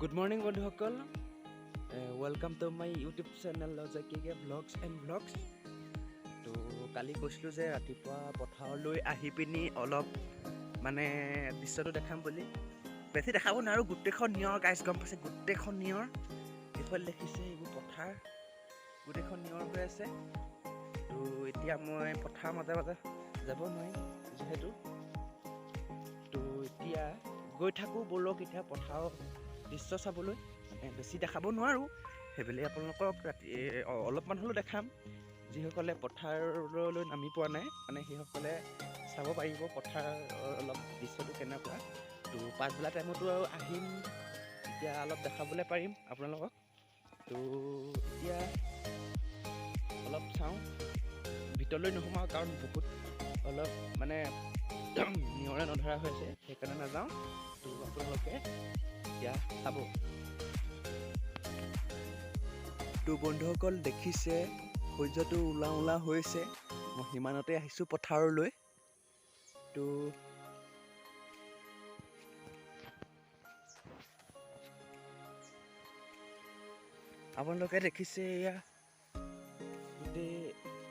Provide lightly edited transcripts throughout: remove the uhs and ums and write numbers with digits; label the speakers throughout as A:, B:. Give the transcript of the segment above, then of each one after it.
A: Good morning বন্ধুসকল, welcome to my YouTube channel K K vlogs and vlogs. তো কালি কৈছিলোঁ যে ৰাতিপুৱা পথাৰলৈ আহি পিনি অলপ মানে দৃশ্যটো দেখাম বুলি, বেছি দেখাব নোৱাৰোঁ। গোটেইখন নিয়ৰ গাইছ, গম পাইছে, গোটেইখন নিয়ৰ। এইফালে দেখিছে এইবোৰ পথাৰ, গোটেইখন নিয়ৰ হৈ আছে। তো এতিয়া মই পথাৰৰ মাজে মাজে যাব নোৱাৰিম যিহেতু। তো এতিয়া গৈ থাকোঁ ব'লক এতিয়া পথাৰৰ দৃশ্য চাবলৈ, মানে বেছি দেখাব নোৱাৰোঁ, সেইবুলি আপোনালোকক ৰাতি অলপমান হ'লেও দেখাম। যিসকলে পথাৰলৈ নামি পোৱা নাই মানে সেইসকলে চাব পাৰিব পথাৰৰ অলপ দৃশ্যটো কেনেকুৱা। তো পাছবেলা টাইমতো আৰু আহিম, তেতিয়া অলপ দেখাবলৈ পাৰিম আপোনালোকক। তো এতিয়া অলপ চাওঁ, ভিতৰলৈ নোসোমাওঁ কাৰণ বহুত অলপ মানে নিয়ৰে নধৰা হৈছে, সেইকাৰণে নাযাওঁ। তো আপোনালোকে এতিয়া চাব। তো বন্ধুসকল দেখিছে সূৰ্যটো ওলাওঁ ওলাওঁ হৈছে, মই সিমানতে আহিছোঁ পথাৰলৈ। তো আপোনালোকে দেখিছে এয়া গোটেই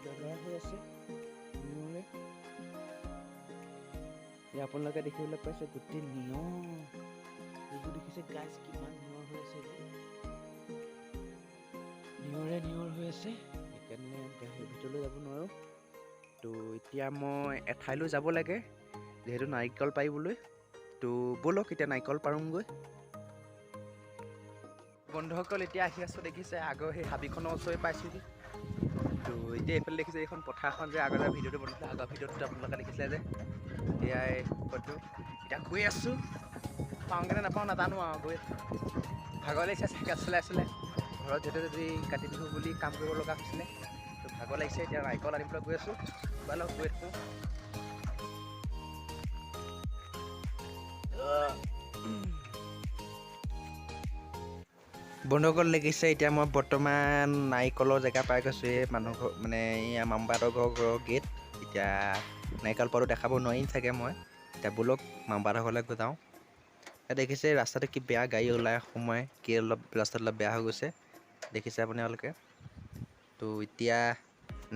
A: জেগা হৈ আছে নিয়ৰে। এয়া আপোনালোকে দেখিবলৈ পাইছে গোটেই নিয়ৰ, এইবোৰ দেখিছে গাছ কিমান নিয়ৰ হৈ আছে, নিয়ৰে নিয়ৰ হৈ আছে, সেইকাৰণে ভিতৰলৈ যাব নোৱাৰোঁ। তো এতিয়া মই এঠাইলৈ যাব লাগে যিহেতু নাৰিকল পাৰিবলৈ। তো ব'লক এতিয়া নাৰিকল পাৰোঁগৈ। বন্ধুসকল এতিয়া আহি আছোঁ, দেখিছে আগৰ সেই হাবিখনৰ ওচৰে পাইছোঁহি। তো এতিয়া এইফালে দেখিছে এইখন পথাৰখন যে আগতে ভিডিঅ'টো বনাইছিলে, আগৰ ভিডিঅ'টোত আপোনালোকে দেখিছিলে যে এয়াই ফটো। এতিয়া গৈ আছোঁ, পাওঁগৈ নে নাপাওঁ নাজানো আৰু, গৈ ভাগৰ লাগিছে চাইকেল চলাই চলাই। ঘৰত যিহেতু যদি কাতি বিহু বুলি কাম কৰিব লগা হৈছিলে, তো ভাগৰ লাগিছে। এতিয়া নাৰিকল আনিবলৈ গৈ আছোঁ, অলপ গৈ থাকোঁ। বন্ধুসকল দেখিছে এতিয়া মই বৰ্তমান নাৰিকলৰ জেগা পাই গৈছোঁ। এই মানুহ ঘৰ মানে এই মামবাহঁতৰ ঘৰৰ গেট। এতিয়া নাৰিকল পোৱাটো দেখাব নোৱাৰিম চাগে মই। এতিয়া ব'লক মামবাহঁতৰ ঘৰলৈ যাওঁ। দেখিছে ৰাস্তাটো কি বেয়া, গাড়ী ওলাই সোমাই কি অলপ ৰাস্তাটো অলপ বেয়া হৈ গৈছে, দেখিছে আপোনালোকে। তো এতিয়া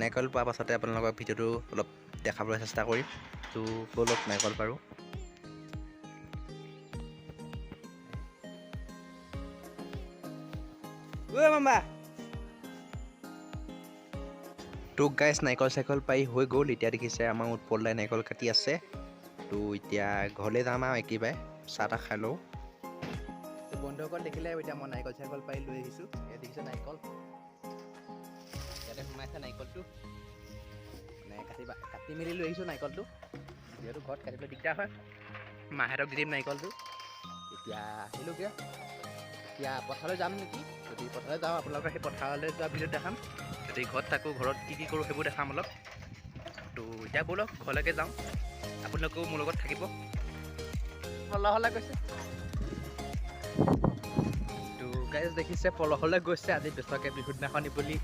A: নাৰিকল পোৱাৰ পাছতে আপোনালোকক ভিডিঅ'টো অলপ দেখাবলৈ চেষ্টা কৰিম। তো ব'লক নাৰিকল পাৰোঁ। তো গাইছ নাৰিকল চাইকল পাৰি হৈ গ'ল। এতিয়া দেখিছে আমাৰ উৎপল দাই নাৰিকল কাটি আছে। তো এতিয়া ঘৰলৈ যাম আৰু একেবাৰে চাহ তাহ খাই লওঁ। বন্ধুসকল দেখিলে এতিয়া মই নাৰিকল চাৰিকল পাৰি লৈ আহিছোঁ। ইয়াত দেখিছে নাৰিকল, ইয়াতে সোমাইছে নাৰিকলটো, মানে কাটি মেলি লৈ আহিছোঁ নাৰিকলটো, যিহেতু ঘৰত কাটিবলৈ দিগদাৰ হয়, মাহঁতক দি দিম নাৰিকলটো। এতিয়া আহিলোঁগৈ, এতিয়া পথাৰলৈ যাম নেকি। যদি পথাৰলৈ যাওঁ আপোনালোকৰ সেই পথাৰলৈ যোৱা ভিডিঅ'ত দেখাম, যদি ঘৰত থাকোঁ ঘৰত কি কি কৰোঁ সেইবোৰ দেখাম অলপ। তো এতিয়া ব'লক ঘৰলৈকে যাওঁ, আপোনালোকেও মোৰ লগত থাকিব। পলহলৈ গৈছে। তো গাইজ দেখিছে পলহলৈ গৈছে। আজি বেচকে বিহুৰ দিনাখন বুলি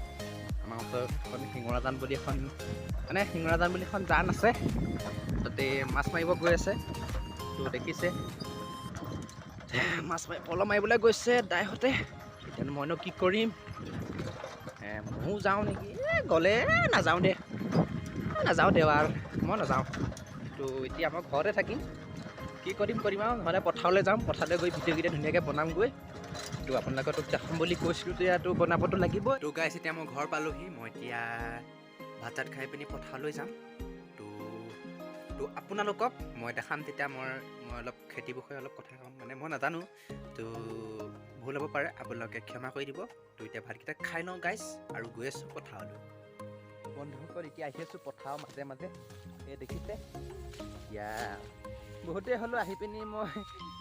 A: আমাৰ ওচৰত এখন শিঙৰাজান বুলি এখন মানে শিঙৰাজান বুলি এখন জান আছে, তাতে মাছ মাৰিব গৈ আছে। তো দেখিছে মাছ মাৰি পলহ মাৰিবলৈ গৈছে দাইহঁতে। এতিয়া মইনো কি কৰিম, ময়ো যাওঁ নেকি, গ'লে নাযাওঁ দে, নাযাওঁ দে আৰু মই নাযাওঁ। তো এতিয়া মই ঘৰতে থাকিম, কি কৰিম কৰিম আৰু, নহ'লে পথাৰলৈ যাম, পথাৰলৈ গৈ ভিডিঅ'কেইটা ধুনীয়াকৈ বনামগৈ। তো আপোনালোকক দেখাম বুলি কৈছিলোঁ, তো বনাবতো লাগিব। তো গাইছ এতিয়া মই ঘৰ পালোহি, মই এতিয়া ভাত চাত খাই পিনি পথাৰলৈ যাম। তো তো আপোনালোকক মই দেখাম তেতিয়া মই অলপ খেতিৰ বিষয়ে অলপ কথা ক'ম, মানে মই নাজানো, তো ভুল হ'ব পাৰে, আপোনালোকে ক্ষমা কৰি দিব। তো এতিয়া ভাতকেইটা খাই লওঁ গাইছ আৰু গৈ আছোঁ পথাৰলৈ। বন্ধুসকল এতিয়া আহি আছোঁ পথাৰৰ মাজে মাজে, এই দেখিছে। এতিয়া বহুতেই হ'লেও আহি পিনি মই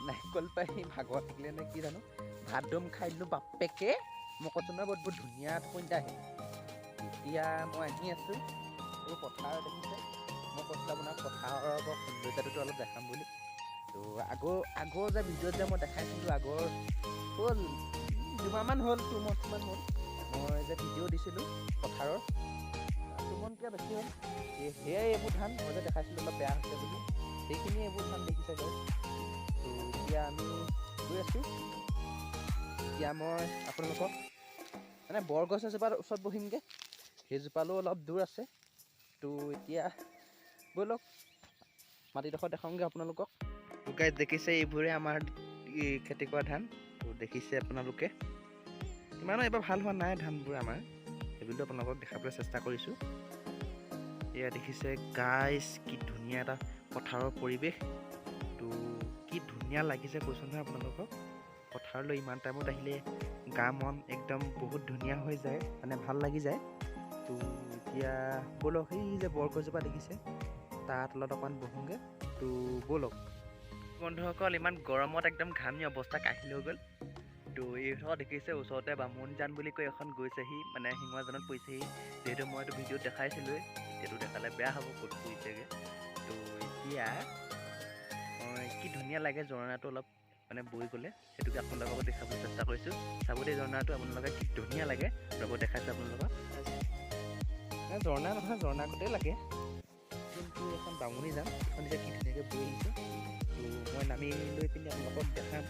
A: নাৰিকল পাৰি ভাগৰ থাকিলে নে কি জানো, ভাত দম খাই দিলোঁ বাপেকে। মই কৈছোঁ নহয় বহুত বহুত ধুনীয়া টোপনি এটা আহিল। এতিয়া মই আহি আছোঁ এই পথাৰ দেখিছে, মই কৈছিলোঁ আপোনাক পথাৰৰ সৌন্দৰ্যটো অলপ দেখাম বুলি। তো আগৰ যে ভিডিঅ'ত যে মই দেখাইছিলোঁ, আগৰ হ'ল দুমাহমান হ'ল, 2 মান্থমান হ'ল, মই যে ভিডিঅ' দিছিলোঁ পথাৰৰ, 2 মান্থতকৈ বেছি হ'ল। সেয়াই এইবোৰ ধান মই যে দেখাইছিলোঁ অলপ বেয়া হৈছে বুলি, সেইখিনিয়ে এইবোৰ ধান দেখিছে গাইছ। তো এতিয়া আমি গৈ আছোঁ। এতিয়া মই আপোনালোকক মানে বৰগছ এজোপাৰ ওচৰত বহিমগৈ, সেইজোপালৈও অলপ দূৰ আছে। তো এতিয়া ব'লক মাটিডোখৰ দেখাওঁগৈ আপোনালোকক। গাইজ দেখিছে এইবোৰে আমাৰ খেতি কৰা ধান। তো দেখিছে আপোনালোকে ইমানো এইবাৰ ভাল হোৱা নাই ধানবোৰ আমাৰ, সেইবুলিতো আপোনালোকক দেখাবলৈ চেষ্টা কৰিছোঁ। এয়া দেখিছে গাইজ কি ধুনীয়া এটা পথাৰৰ পৰিৱেশ। তো কি ধুনীয়া লাগিছে কৈছোঁ নহয় আপোনালোকক। পথাৰলৈ ইমান টাইমত আহিলে গা মন একদম বহুত ধুনীয়া হৈ যায়, মানে ভাল লাগি যায়। তো এতিয়া ব'লক সেই যে বৰগছজোপা দেখিছে তাৰ তলত অকণমান বহোঁগৈ। তো ব'লক বন্ধুসকল, ইমান গৰমত একদম ঘামি অৱস্থা কাঢ়ি লৈ গ'ল। তো এইডোখৰ দেখিছে ওচৰতে বামুণজান বুলি কৈ এখন গৈছেহি, মানে শিঙৰাজানত পৰিছেহি। যিহেতু মই এইটো ভিডিঅ'ত দেখাইছিলোঁৱেই, এতিয়াতো দেখালে বেয়া হ'ব ক'ত পৰিছেগৈ। তো এতিয়া মই কি ধুনীয়া লাগে ঝৰ্ণাটো অলপ মানে বৈ গ'লে, সেইটোকে আপোনালোকক দেখাবলৈ চেষ্টা কৰিছোঁ। চাব দেই ঝৰ্ণাটো আপোনালোকে কি ধুনীয়া লাগে, ৰ'ব দেখাইছোঁ আপোনালোকক। ঝৰ্ণা নহয়, ঝৰ্ণা গোটেই লাগে, কিন্তু এখন বামুণী যাম এখন এতিয়া কি ধুনীয়াকৈ বৈ আহিছে। তো মই নামি লৈ পিনি আপোনালোকক দেখাম।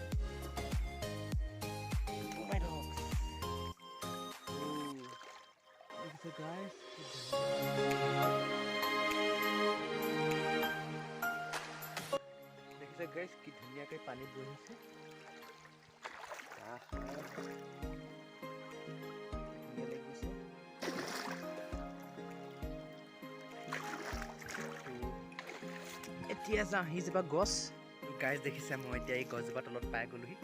A: দেখিছে গাইজ কি ধুনীয়াকৈ পানী বৈ আহিছে। ধুনীয়া লাগিছে। এতিয়া যাওঁ সিজোপা গছ। গাইজ দেখিছে মই এতিয়া এই গছজোপা তলত পাই গ'লোহি।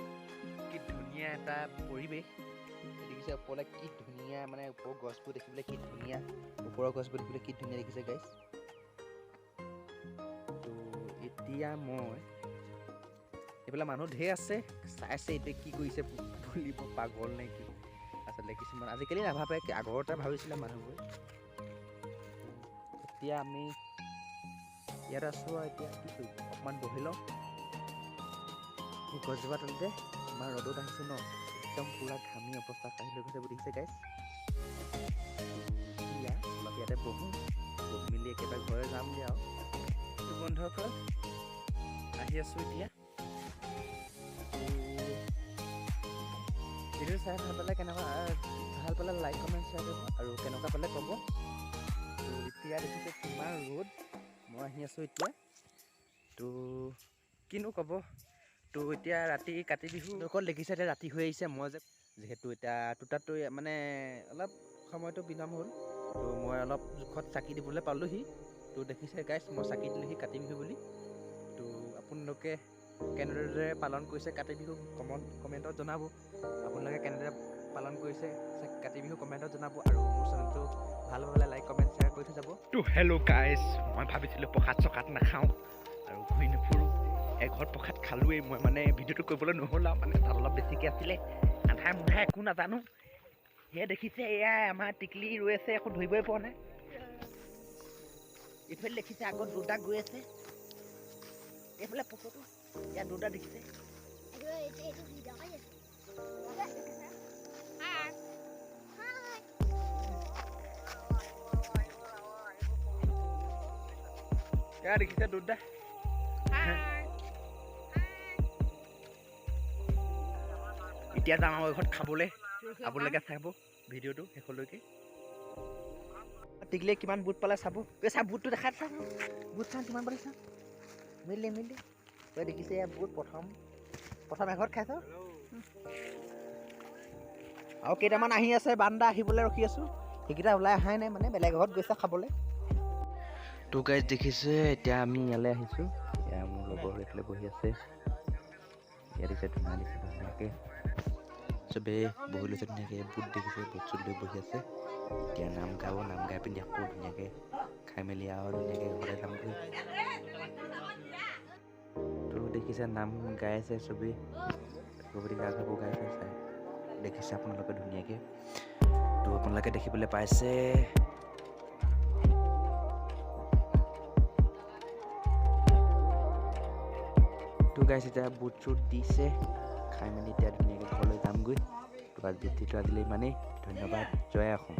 A: কি ধুনীয়া এটা পৰিৱেশ দেখিছে ওপৰলৈ, কি ধুনীয়া মানে ওপৰৰ গছবোৰ দেখিবলৈ কি ধুনীয়া, ওপৰৰ গছবোৰ দেখিবলৈ কি ধুনীয়া দেখিছে গাইজ। তো এতিয়া মই এইফালে মানুহ ঢেৰ আছে, চাইছে এতিয়া কি কৰিছে বুলিব পাগল নে কি। আচলতে কিছুমান আজিকালি নাভাবে, আগৰতে ভাবিছিলে মানুহবোৰে। এতিয়া আমি ইয়াত আছোঁ আৰু এতিয়া কি কৰিম, অকণমান বহি লওঁ এই গছজোপা তলতে। ইমান ৰ'দত আহিছোঁ ন, একদম পূৰা ঘামি অৱস্থা কাঢ়ি লৈ গৈছে দেখিছে গাইজ। এতিয়া অলপ ইয়াতে বহোঁ, বহি মেলি একেবাৰে ঘৰে যামগৈ আৰু। বন্ধুসকল আহি আছোঁ এতিয়া। ভিডিঅ' চাই ভাল পালে কেনেকুৱা ভাল পালে লাইক কমেণ্ট শ্বেয়াৰ কৰিব আৰু কেনেকুৱা পালে ক'ব। তো এতিয়া দেখিছে কিমান ৰ'দ, মই আহি আছোঁ এতিয়া। তো কিনো ক'ব। তো এতিয়া ৰাতি কাতি বিহু অকল দেখিছে এতিয়া ৰাতি হৈ আহিছে। মই যে যিহেতু এতিয়া দুটাতকৈ মানে অলপ সময়টো বিলম্ব হ'ল, তো মই অলপ জোখত চাকি দিবলৈ পালোহি। তো দেখিছে গাইজ মই চাকি দিলোহি কাতি বিহু বুলি। তো আপোনালোকে কেনেদৰে পালন কৰিছে কাতি বিহু কমেণ্টত জনাব। আপোনালোকে কেনেদৰে পালন কৰিছে কাতি বিহু কমেণ্টত জনাব। আৰু মোৰ চেনেলটো ভাল পালে লাইক কমেণ্ট শ্বেয়াৰ কৰি থৈ যাব। তো হেল্ল' গাইজ, মই ভাবিছিলোঁ প্ৰসাদ চকাত নাখাওঁ আৰু ঘূৰি নুফুৰোঁ, এঘৰত প্ৰসাদ খালোৱেই মই, মানে ভিডিঅ'টো কৰিবলৈ নহ'ল আৰু মানে তাত অলপ বেছিকৈ আছিলে, আন্ধাৰ মুন্ধাৰ একো নাজানো। সেয়া দেখিছে এয়াই আমাৰ টিকলি ৰৈ আছে, একো ধৰিবই পৰা নাই। এইফালে দেখিছে আগত দুটা গৈ আছে, এইফালে পুখুৰীটো ইয়াত দুটা দেখিছে। এয়া দেখিছে দুটা। এতিয়া যাম আমাৰ ঘৰত খাবলৈ, আপোনালোকে চাব ভিডিঅ'টো শেষলৈকে। টিকলিয়ে কিমান বুট পালে চাব, এই চা বুটটো দেখাই চা, বুট চাওঁ কিমান পালে চা, মিলি মিলি তই দেখিছে এয়া বুট প্ৰথম প্ৰথম এঘৰত খাইছ। আৰু কেইটামান আহি আছে, বান্দা আহিবলৈ ৰখি আছোঁ, সেইকেইটা ওলাই অহাই নাই, মানে বেলেগ ঘৰত গৈছে খাবলৈ। তো গাইজ দেখিছে এতিয়া আমি ইয়ালৈ আহিছোঁ। এয়া মোৰ লগৰ এইফালে বহি আছে, ইয়াত দেখিছে ধুনীয়া দেখিছে ধুনীয়াকৈ চবেই বহি লৈছে ধুনীয়াকৈ, বুট দেখিছে বুট চুট লৈ বহি আছে। এতিয়া নাম গাব, নাম গাই পিনি আকৌ ধুনীয়াকৈ খাই মেলি আৰু ধুনীয়াকৈ ঘৰলৈ যামগৈ। তো দেখিছে নাম গাই আছে চবেই, ভগৱতী ৰাঘৱো গাইছে চাই দেখিছে আপোনালোকে ধুনীয়াকৈ। তো আপোনালোকে দেখিবলৈ পাইছে তো গাইছে এতিয়া বুট চুট দিছে, খাই মেলি এতিয়া ধুনীয়াকৈ ঘৰলৈ যামগৈ। তো আজি ভিডিঅ'টো আজিলৈ ইমানেই, ধন্যবাদ, জয় অসম।